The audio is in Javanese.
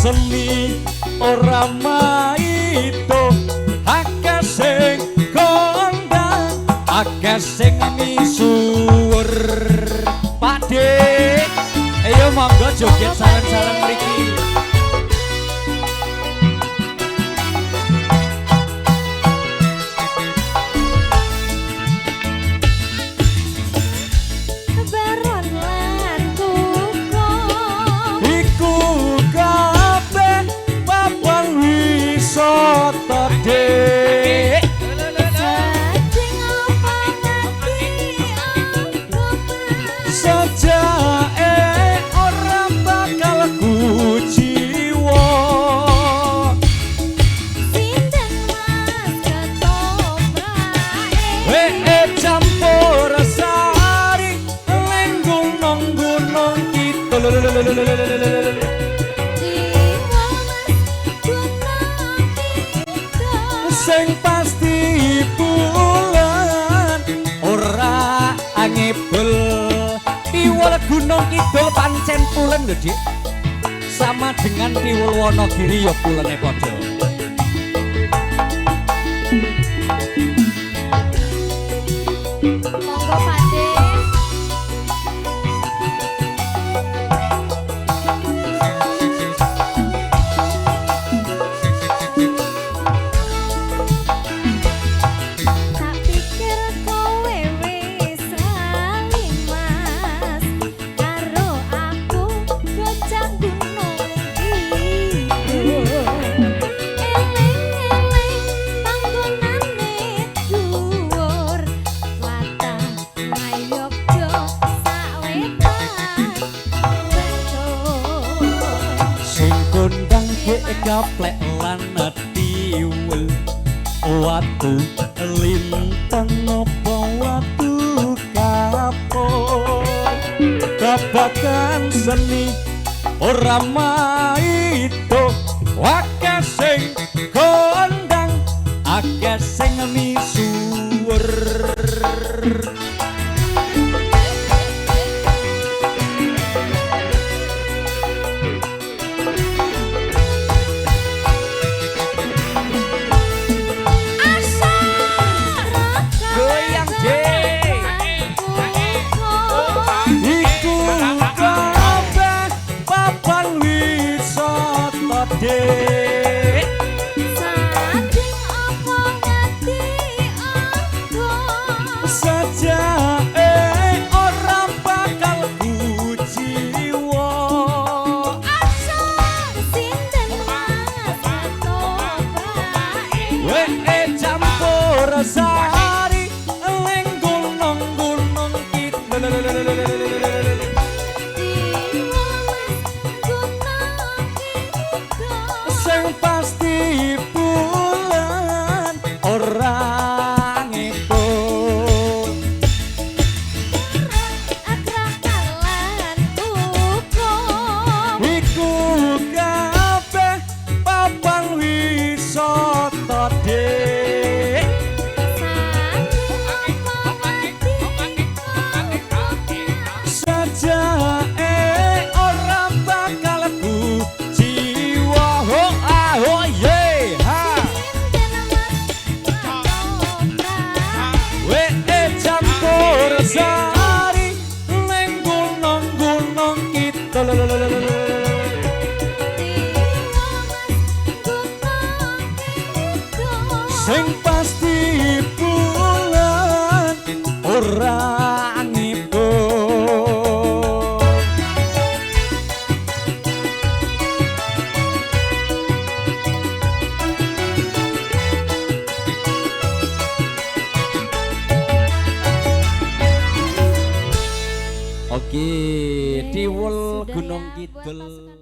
seni ora maido, akeh sing kondang, akeh sing misuwur. Pak Dik, ayo monggo joget sareng-sareng mriki. Sing pasti bulan ora ngebel. Tiwul Gunung Kidul pancen pulen lho, Dik. Sama dengan tiwul Wonogiri ya pulene padha. Monggo Pak Dik. Gaplek lan tiwul watu lintang apa watu kapur, babagan seni ora maido, akeh sing kondang, akeh sing misuwur. Sing pasti bulan ora ngibul. Oke, tiwul Gunung Kidul.